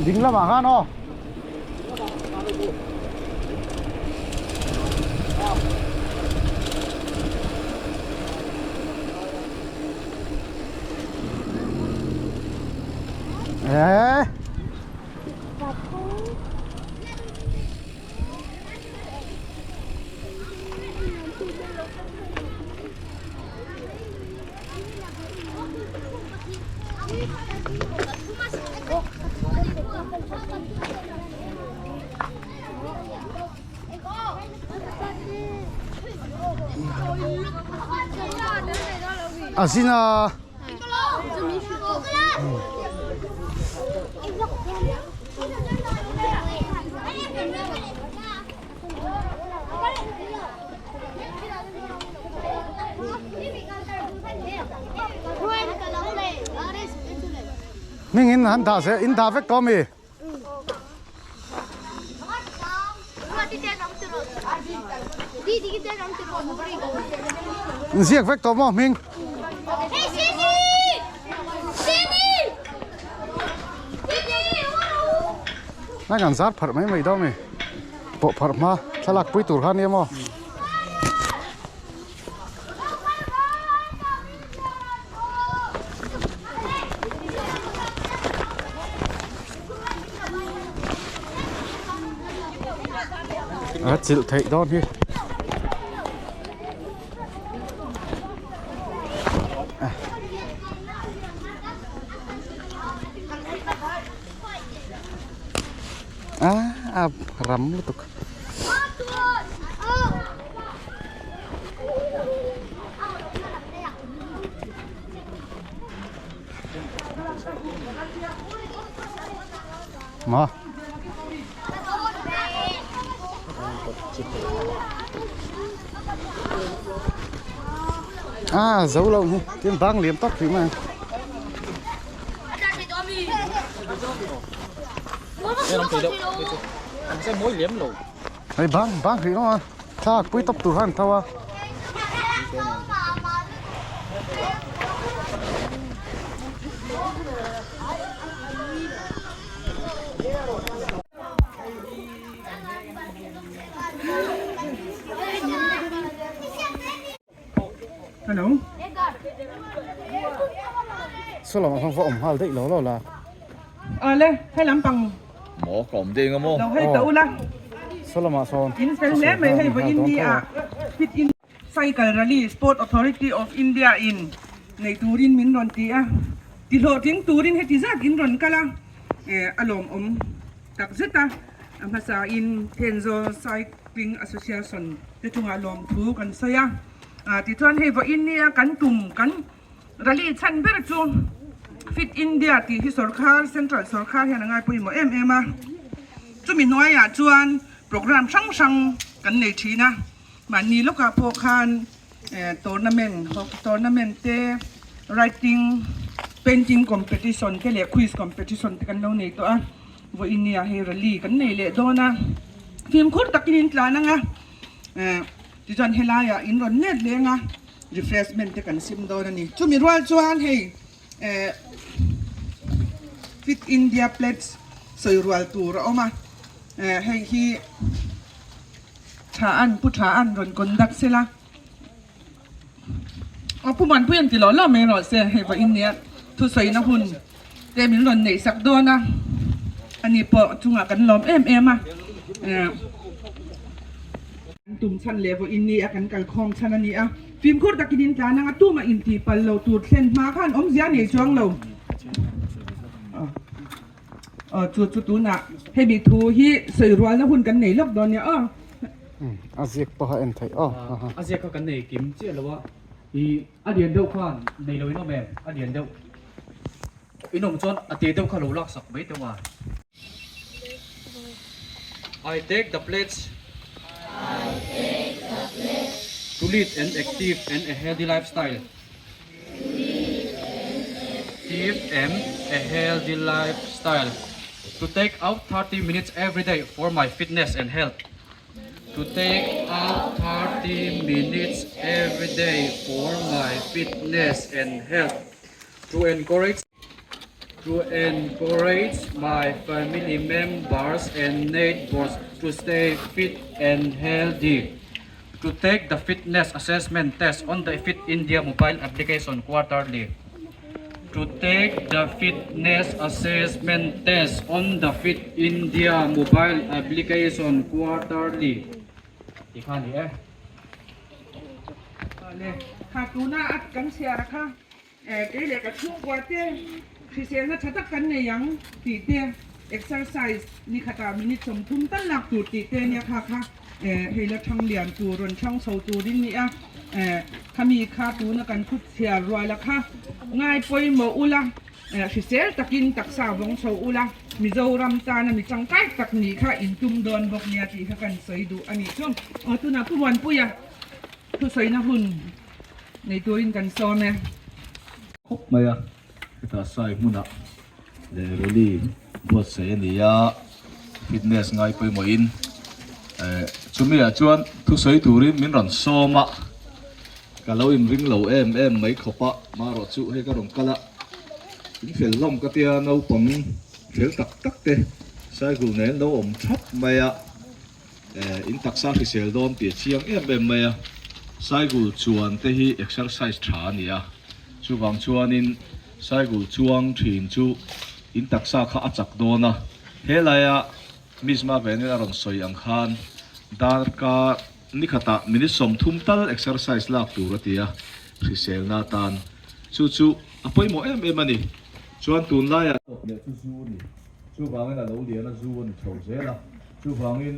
Ding lamah khan aw. Ê. A zin a. Hming in han dah se in dah vek tawh ami? In ziak vek tawh maw hming? Nai kan zar pharh mai mai dawn mi pawh pharh hma thlalak pui tur kha nia maw. A chilh theih dawn hi. A ram lutuk. Ma. À, giấu lâu nhỉ, tiếng vang liếm tóc thì mà. Hei bang bang hrih rawh a thla pui tawp tur khan tho a. Hello. Saw lamah khan va awm nghal daih lo lo la. Awle, hei lampang. Maw ka awm ding a maw? Lo hei ta ula. Saw lamah sawn. In fel hle mai hei vawiin ni ah Fit in Cycle Rally Sport Authority of India in nei turin min rawn ti a. Ti hlawhtling turin heti zat in rawn kal a, a lawmawm tak zet a. A hmasa in Thenzawl Cycling Association te chungah lawmthu kan sawi a. Tichuan hei vawiin nia kan tum kan rally chhan ber chu Fit India tih hi sorkar, Central sorkar hian a ngai pawimawh em em a. Chumi hnuaiah chuan program hrang hrang kan nei thin a. Mahni lawkah pawh khan tournament, hockey tournament te, writing, painting competition te leh quiz competition te kan lo nei tawh a. Vawiin nia hei rally kan nei leh dawn a, fimkhur takin in tlan ang a, tichuan helaiah in rawn let leng a, refreshment te kan sim dawn a ni. Chumi rual chuan hei Fit India Pledge sawi rual tur a awm a, hei hi tha an pu tha an rawn conduct sela, aw pu Muanpui an ti lawh lawh mai rawh se, hei vawiin nia thusawina hun te min rawn neih sak dawn a, ani pawh chungah kan lawm em em a, kan tum chhan leh vawiin nia kan kalkhawm chhan a ni a, fimkhur takin in tlan ang a, tumah intih pal lo tur thlen hma khan awmzia nei chuang lo. Aw chu chu tunah hemi thu hi sawi rualna hun kan nei lawk dawn nia aw. A ziak pawh a en theih aw. A ziak kha kan nei kim chiah lo a, i a lian deuh khan nei lo in awm em? A lian deuh in awm chuan a te deuh kha lo laksak mai teuh a. I take the pledge to lead an active and a healthy lifestyle. Active and a healthy lifestyle. To take out 30 minutes every day for my fitness and health. To take out 30 minutes every day for my fitness and health. To encourage. To encourage my family members and neighbors to stay fit and healthy. To take the fitness assessment test on the Fit India mobile application quarterly. To take the fitness assessment test on the Fit India mobile application quarterly. Tikha ni e. Le kha tuna at kan chhiar kha kei leh ka chhungkua te hriselna tha tak kan nei ang tih te exercise ni khatah minute 30 tal lak tur tih te nia kha kha hei la thang lian tur rawn thang chho turin nia khami kha tuna kan khut chhiar rual a kha ngai pawimawh ula hrisel takin taksa vawng chho ula Mizoram tana mi tangkai tak nih kha intum dawn bawk nia tih kha kan sawi duh a nih chu. Aw tunah Pu Muanpuia Thusawiina hun nei turin kan sawm e. Khawp mai a, hetah sai hmunah leh rally buatsaih a ni a, fitness ngai pawimawhin eh chumi ah chuan thusawi turin min rawn sawm a, ka lo inring lo em em mai khawp a, marawh chu hei ka rawn kal a, in fel hlawm ka tia naupang fel tak tak te cycle nen lo awm thap mai a. In taksa hrisel dawn tih a chiang em em mai a, cycle chuan te hi exercise tha a ni a, chuvang chuanin cycle chuang thin chu in taksa kha a chak dawn a, helaia Miss Mavenin a rawn sawi ang khan darkar nikhatah minute 30 tal exercise lak tur a ti a, hriselna atan chu chu a pawimawh em em a ni, chuan tunlaiah. Tawp leh chu zu a ni. Chuvangin a lo lian a zu a ni chho zel a, chuvangin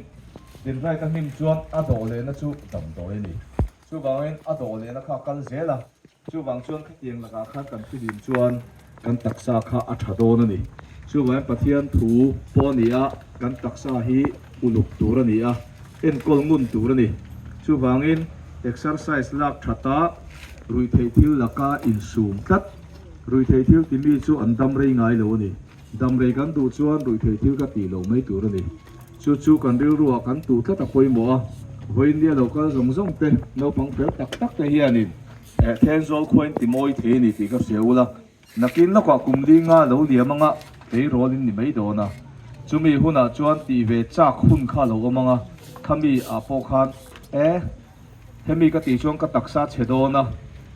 Dinraita hnim chuan a dawh lehna chu damdawi a ni. Chuvangin a dawh lehna kha a kal zel a, chuvang chuan khatiang lakah khan kan filim chuan kan taksa kha a tha dawn a ni. Chuvangin Pathian thu pawh a ni a, kan taksa hi uluk tur a ni a, enkawl ngun tur a ni. Chuvangin exercise lak thata ruihtheih thil laka insum tlat, ruihtheih thil timi chu an dam rei ngai lo a ni. Damrei kan duh chuan ruihtheih thil ka tih loh mai tur a ni. Chu chu kan rilruah kan tuh tlat a pawimawh a, vawiinnia lo kal zawng zawng te, naupang fel tak tak te hianin eh Thenzawl khuain ti mawi thei a ni tih ka hria ula, nakin lawkah kum linga lo liam anga tleirawl in ni mai dawn a. Chumi hunah chuan tih ve chak hun kha lo awm anga, khami ah pawh khan eh Hemi ka tih chuan ka taksa chhe dawn a,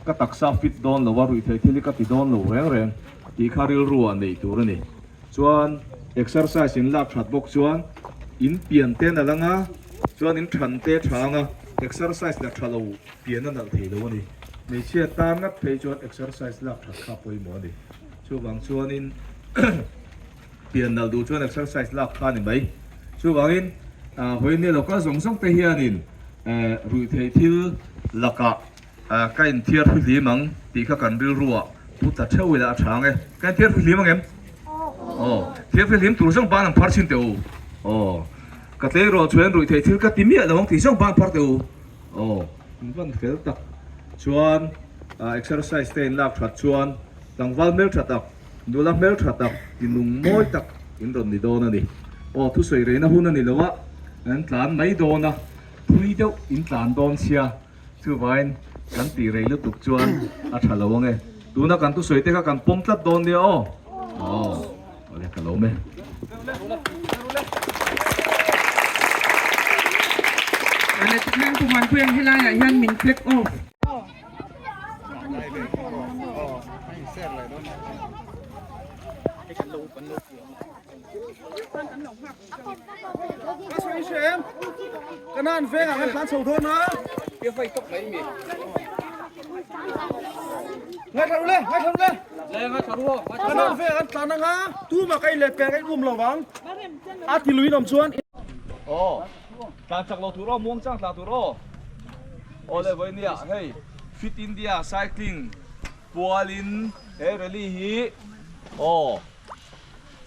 ka taksa fit dawn lo a, ruihtheih thil hi ka ti dawn lo reng reng tih kha rilru ah neih tur a ni. Chuan exercise in lak that bawk chuan in pian te nalh anga, chuan in than te tha anga, exercise la tha lo pian a nalh thei lo a ni. Hmeichhia tan ngat phei chuan exercise lak that kha pawimawh a ni. Chuvang chuanin Pian nalh duh chuan exercise lak kha a ni mai. Chuvangin vawiin local zawng zawng te hianin ruihtheih thil lakah ka inthiar hluhlim ang tih kha kan rilruah pu ta theuh ila a tha ang e. Ka inthiar hluhlim ang em? Aw, thiar hluhlim tur zawng ban ang phar chhin teh u. Aw, ka tleirawl chuan ruihtheih thil ka ti miah lo ang tih zawng ban phar teh u. Aw, in van fel tak. Chuan exercise te in lak that chuan tlangval hmeltha tak. Nula hmeltha tak, tinung mawi tak in rawn ni dawn a ni. Aw, thusawi reina hun a ni lo a, kan tlan mai dawn a, thui deuh in tlan dawn sia, chuvain kan tih rei lutuk chuan a tha lo ang e. Tuna kan thusawi te kha kan pawm tlat dawn nia aw. Aw, awle ka lawm e. Awle, tikhian Pu Muanpuia'n helaiah hian min flag off. Tlan chak lo tur aw, muang chang tlan tur aw. Aw le vawi nia hei Fit India Cycling pualin he rally hi aw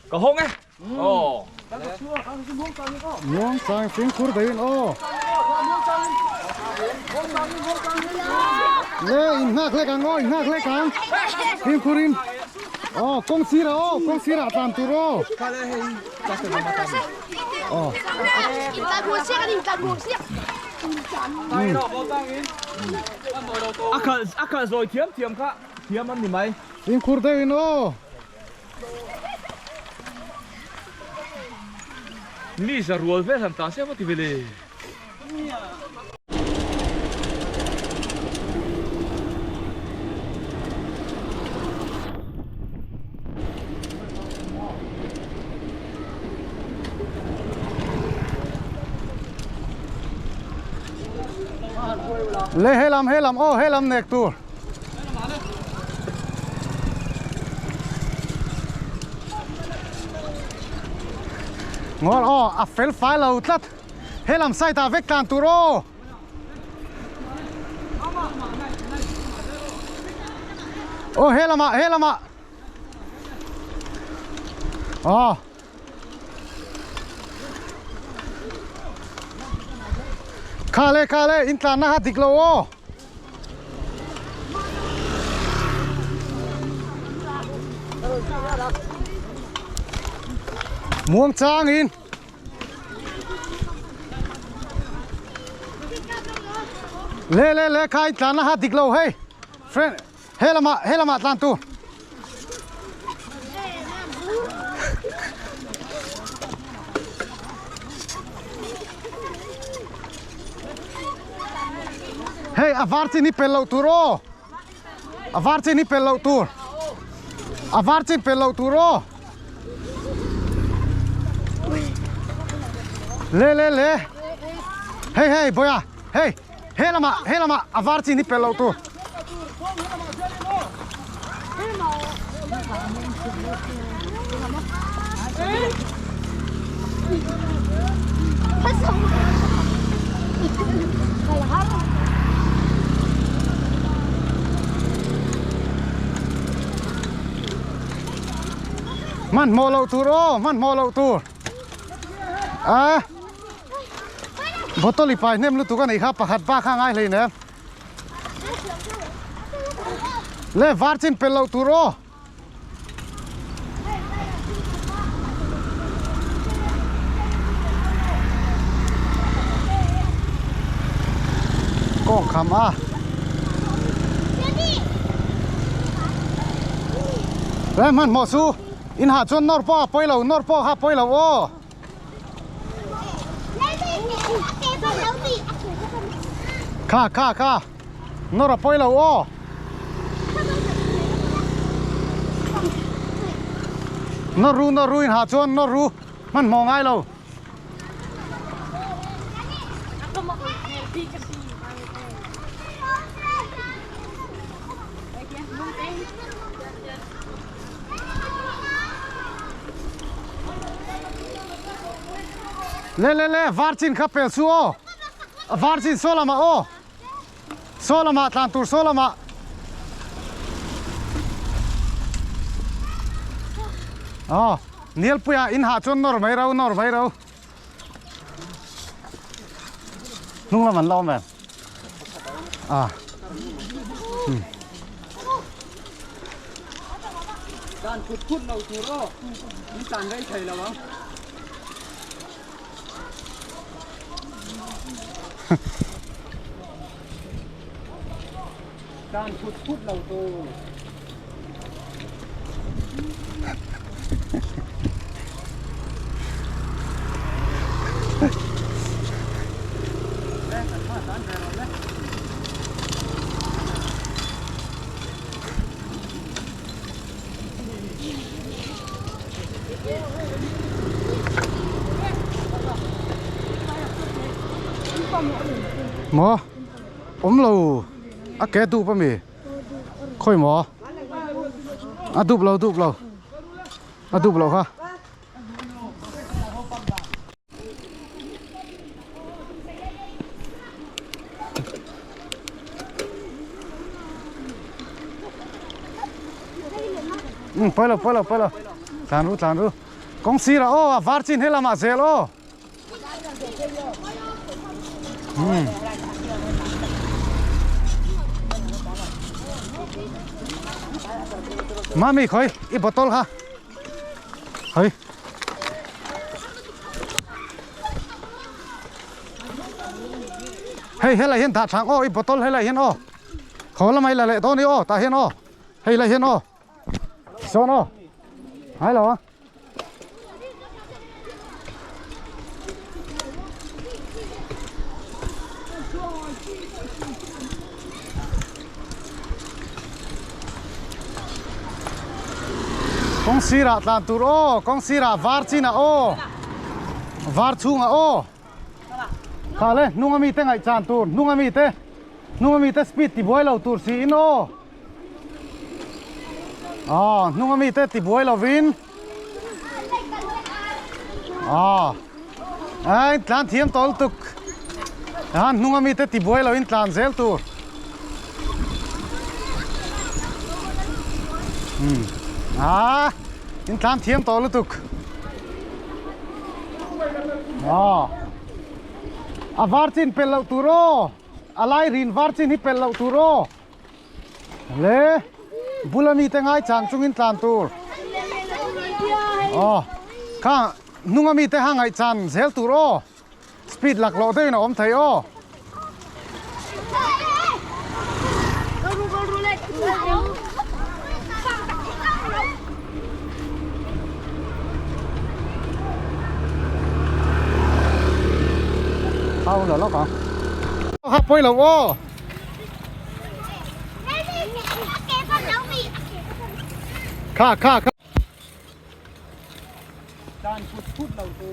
ka hawng e aw. Muang chang fimkhur deuhin aw. Le in nghak hlek ang aw in nghak hlek ang fimkhurin aw kawng sirah aw kawng sirah tlan tur aw. Aw. A khalh zawi thiam thiam kha thiam an ni mai. Fimkhur deuhin aw. Mi za rual vel han tlan se emaw ti ve le. Le helam helam aw helam nek tur. Ngawr aw a fel fai lo tlat helam side ah vek tlan tur aw. Aw helamah helamah aw. Kha le kha le in tlanna kha dik lo aw. Muang chang in. Le le le kha in tlanna kha dik lo hei. Friend he lamah he lamah tlan tur. Hei a var chin hi pel loh tur aw a var chin hi pel loh tur a var chin pel loh tur aw le le le hei hei bawiha hei he lamah he lamah a var chin hi pel loh tur. Hmanhmawh loh tur aw hmanhmawh loh tur a bottle i pai hnem lutuk a nih kha pakhat bak kha a ngai hleinem. Le var chin pel loh tur aw. Kawng kham a. Le hmanhmawh chu in hah chuan nawr pawh a pawi lo nawr pawh kha a pawi lo aw. Kha kha kha nawr a pawi lo aw. Nawr ru nawr ru in hah chuan nawr ru hmanhmawh ngai lo. Le le le var chin kha pel chu aw var chin saw lamah aw saw lamah tlan tur saw lamah aw Nialpuia in hah chuan nawr mai ro nawr mai ro hnung lam an la awm em a Dan phut phut lo tur aw in tlan rei thei lo ang. Dan phut phut lo tur. Maw awm lo a ke dup ami khawi maw a dup lo dup lo a dup loh kha. Um pawi lo pawi lo pawi lo tlan ru tlan ru kawng sirah aw a var chin he lamah zel aw um mami khawi i bottle kha hei hei helai hian dah thang aw i bottle helai hian aw haw lamah i la leh dawn i aw tah hian aw hei lai hian aw sawn aw ngai lo a. Kawng sirah tlan tur aw, kawng sirah var chinah aw, var chhungah aw. Kha le, hnung ami te ngaihchan tur, hnung ami te, hnung ami te speed tibuai lo tur siin aw. Aw, hnung ami te tibuai lovin. Aw, ai tlan thiam tawh lutuk. Han hnung ami te tibuai lovin tlan zel tur. Hmm. Ah, in tlan thiam tawh lutuk. Aw. A var chin pel loh tur aw. A lai rin var chin hi pel loh tur aw. Le bula mite ngai chang chungin tlan tur. Aw. Kha hnunga mite ha ngaih chan zel tur aw. Speed lak loh deuhin a awm thei aw. Thau la lawk ang. Ha pawi lo aw. Kha kha kha. Dan phut phut lo tu.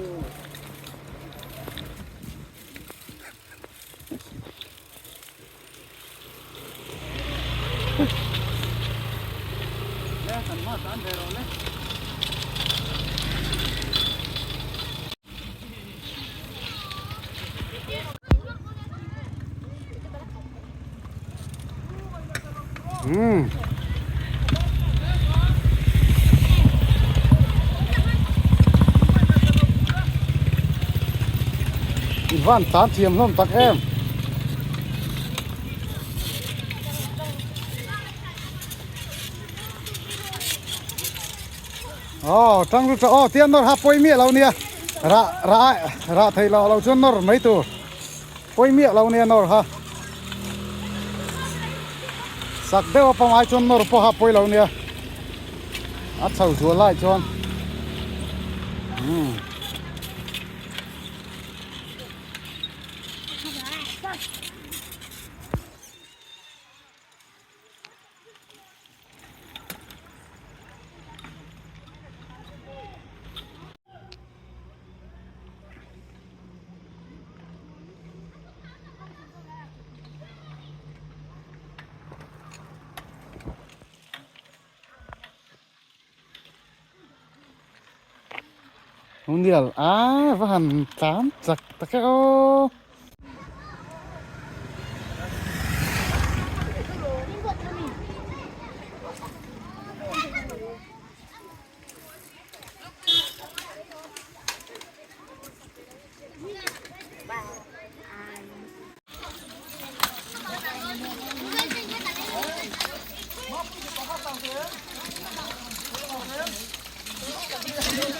Hmm. Van tan thiam hlawm tak em. Oh, tang ru oh tian nor ha poi miah lo nia. Ra ra ra thei lo lo chuan nor mai tur. Poi miah lo nia nor ha. Sak deuh a pangai chuan nor pawh ha poi lo nia. A chho zual lai chuan. Hmm. Mundial a va han tlan chak tak e aw.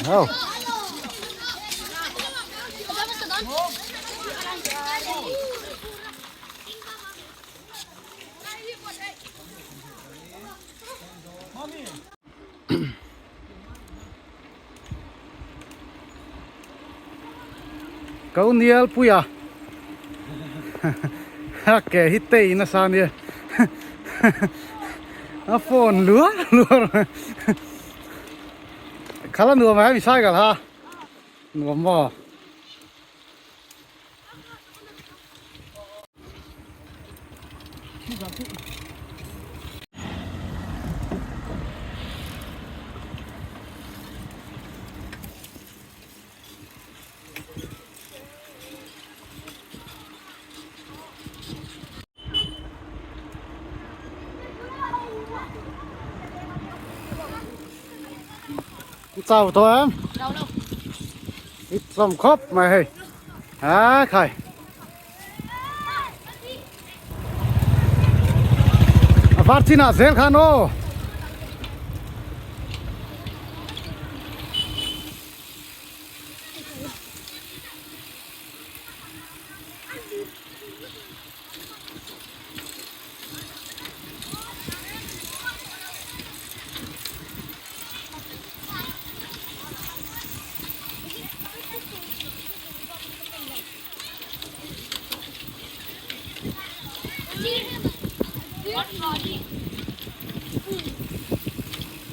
Oh. Ko nial puia a ke hi tei nasa ania a phone luar luar khala nuam ai mi cycle ha nuam maw. Chau tawh em? Ít sawm khawp mai hei. A khai. A var chinah zel khan aw.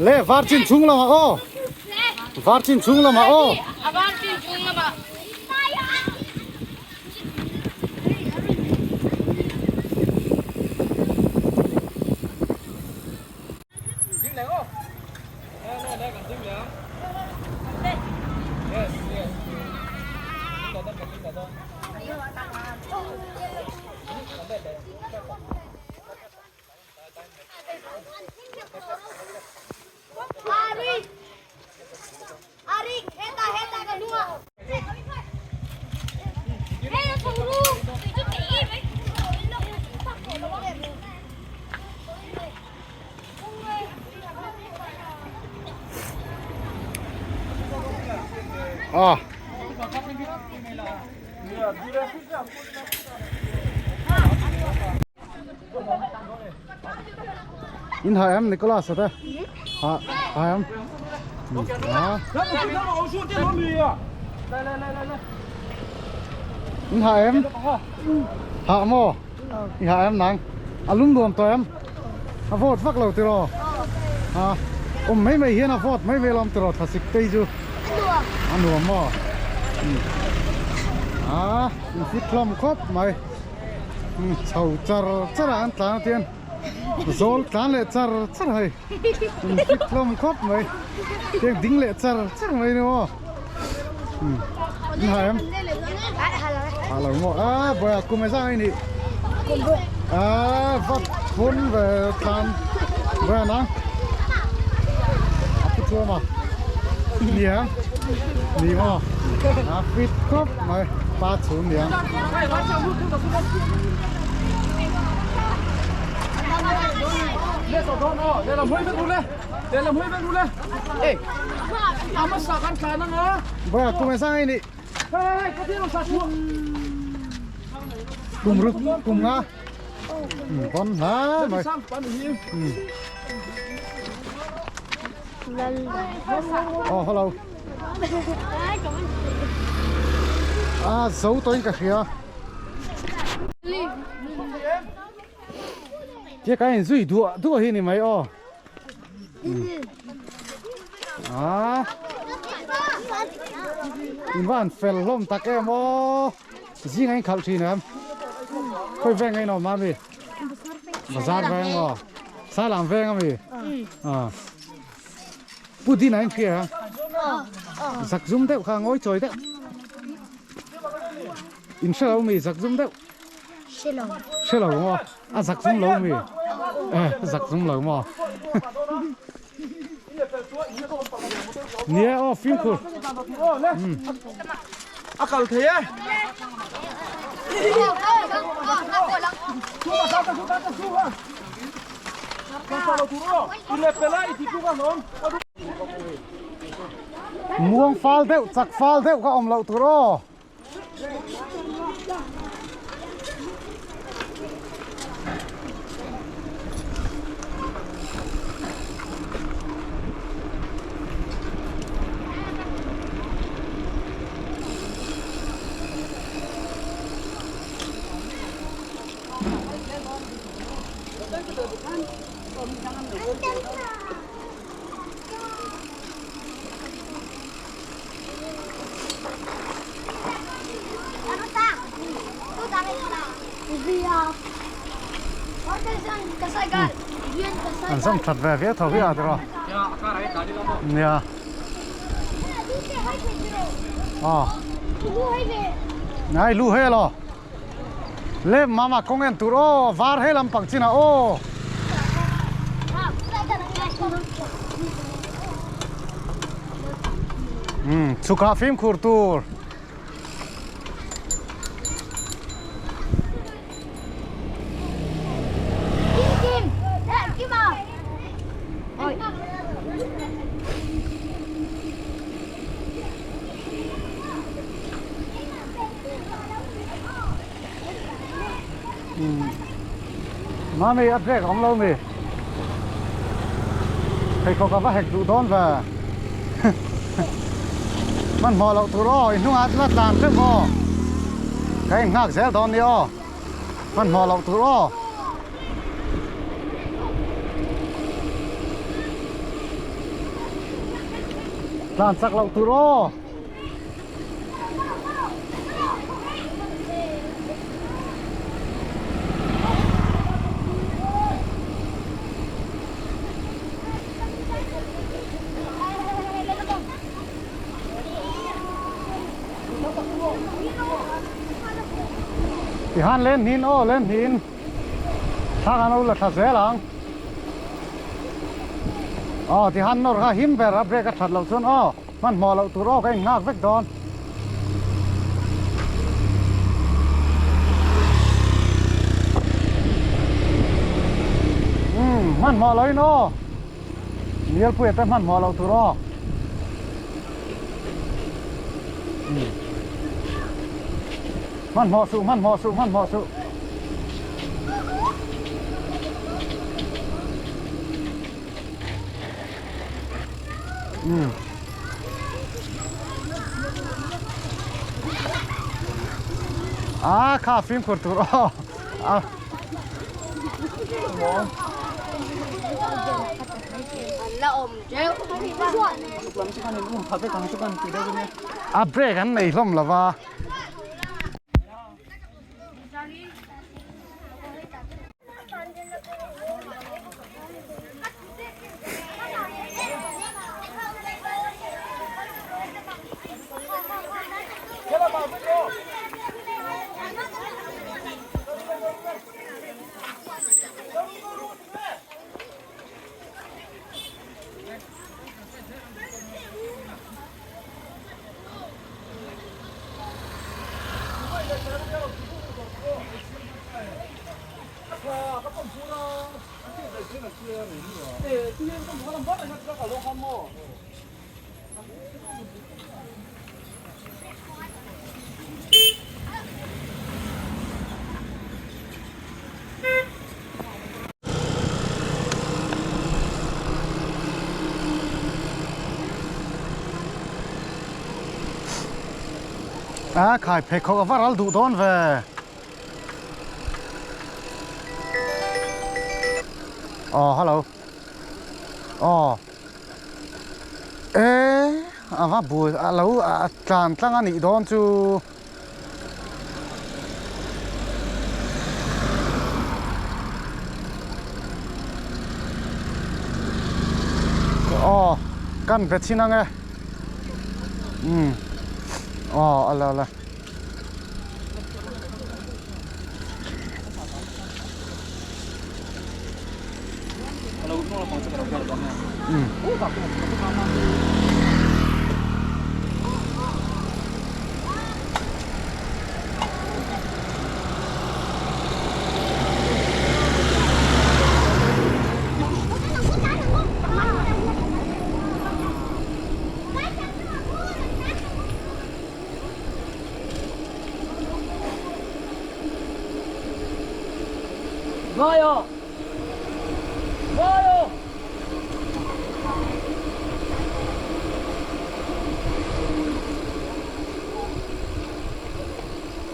Le var chin chung lamah aw. Var chin chung lamah aw. A var chin chung lamah. Ah. In hai em Nicholas te ha hai em In hai em ha mo I ha em nang a lum nuam tawh em a vawt vak lo tiraw ha awm mai mai hian a vawt mai mai lawm tiraw thlasik tei chu a nuam maw a in fit hlawm khawp mai. Chho char char ah an tlan a tian zawl tlan leh char char hei in fit hlawm khawp mai tiang ding leh char char mai ni maw in hai em ha lo maw a bawiha kum e zang a nih a vat phun ve tlan bawiha nang a pu chuam a ni em ni maw a fit khawp mai pa chhun ni ang. Bawia kum e sang ei nih kum ruk kum nga bon hla mai oh hello a zo tawhin ka hria tia ka in zui duah duah hi ni mai aw a in van fel hlawm tak em aw zing a in khalh thin em khawi veng a in awm ami bazar veng maw sailam veng ami a Pu Dina in hria a zak zum deuh kha ngawi chawi deuh in hre lo mi zak zum deuh hre lo maw a zak zum lo mi eh zak zum lo maw nia aw fimkhur a kal thei e Muang fal deuh chak fal deuh ka awm loh tur aw. An zawm that ve viau tho hi a tiraw nia aw nai lu hei alo Le mama kawng en tur aw var he lampang chinah aw. Um chhukah fimkhur tur. Mami a brake awm lo mi pheikhawk a va hek duh dawn ve hmanhmawh loh tur aw i hnungah chuan a tlan hreuh aw ka inghak zel dawn nia aw hmanhmawh loh tur aw. Tlan chak loh tur aw. Tihan len hnin aw len hnin thla kan lo la thla zel ang aw tihan nawr kha him ber a brake a that loh chuan aw hmanhmawh loh tur aw ka in nghak vek dawn. Umm hmanhmawh loh in aw. Nialpuia te hmanhmawh loh tur aw. Hmanhmawh suh hmanhmawh suh hmanhmawh suh. Umm. A kha fimkhur tur aw. A. A break an nei hlawm lo va. A khai pheikhawk a va ral duh dawn ve. Aw hello aw e a va bul a lo a tlan tlang a nih dawn chu. Aw kan be chhin ang e umm aw a la la.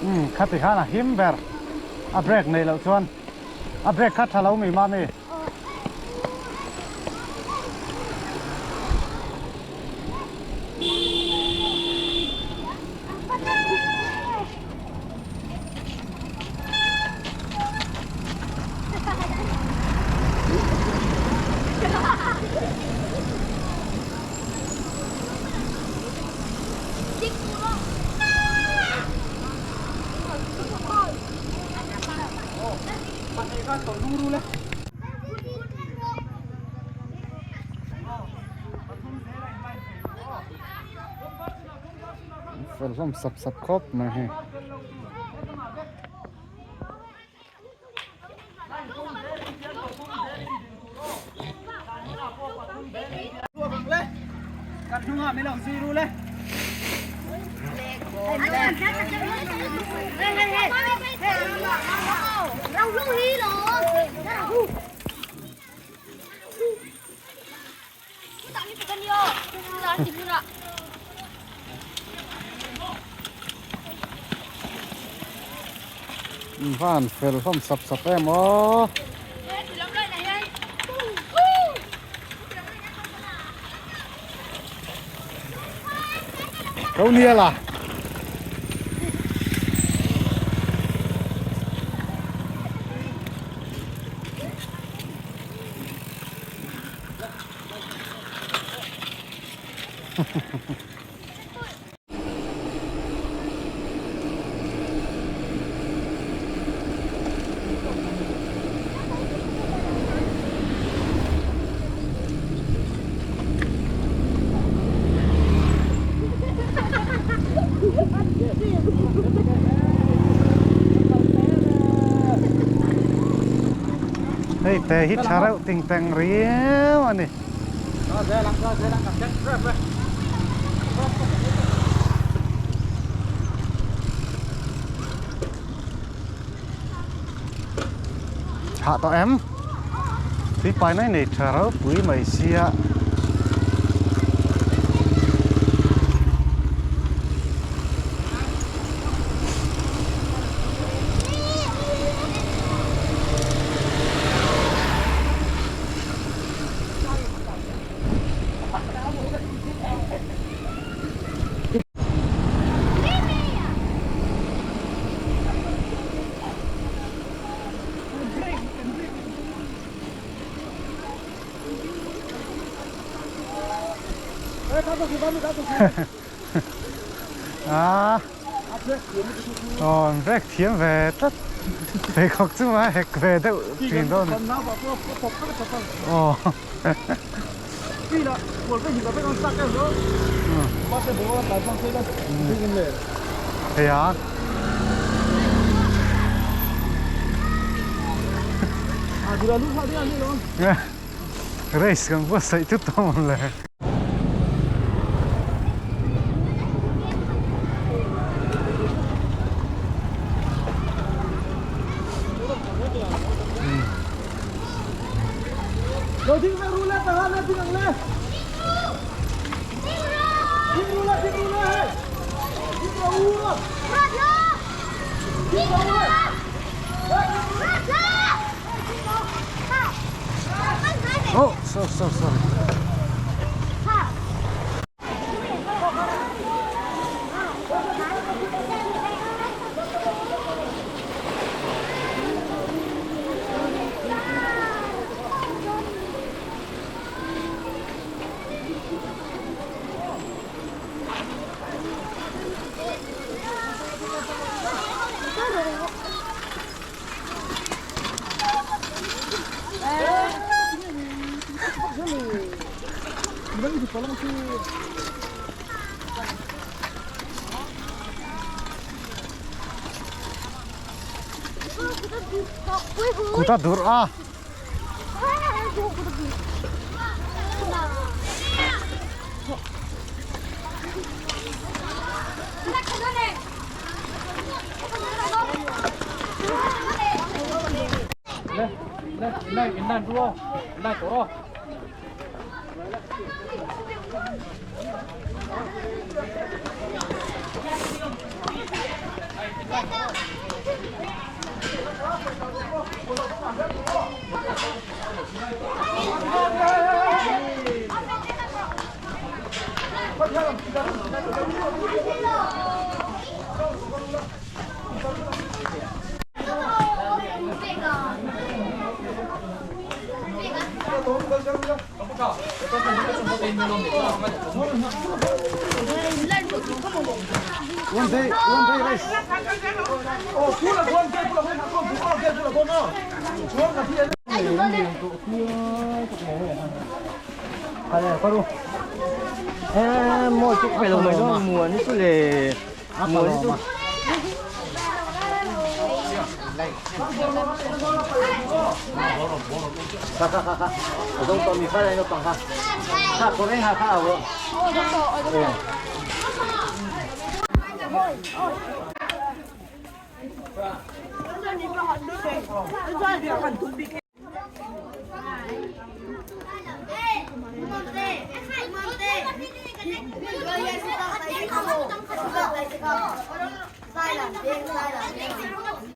Umm khati khan a him ber a brake neih loh chuan a brake kha tha lo mi mami. Fel hlawm sap sap khawp mai hei. Van fel hlawm sap sap em aw. Ko niala. Hei te hi tha reuh ting teng riau a ni. Hah tawh em? Tui pai mai nei tha ropui mai sia. A aw an brake thiam ve tlat pheikhawk chu a hek ve deuh thin dawn aw. Thei a. Race kan buatsaih tut tawh mawn le. Oh, sorry, sorry, sorry. Kut a durh a. One day, one day race.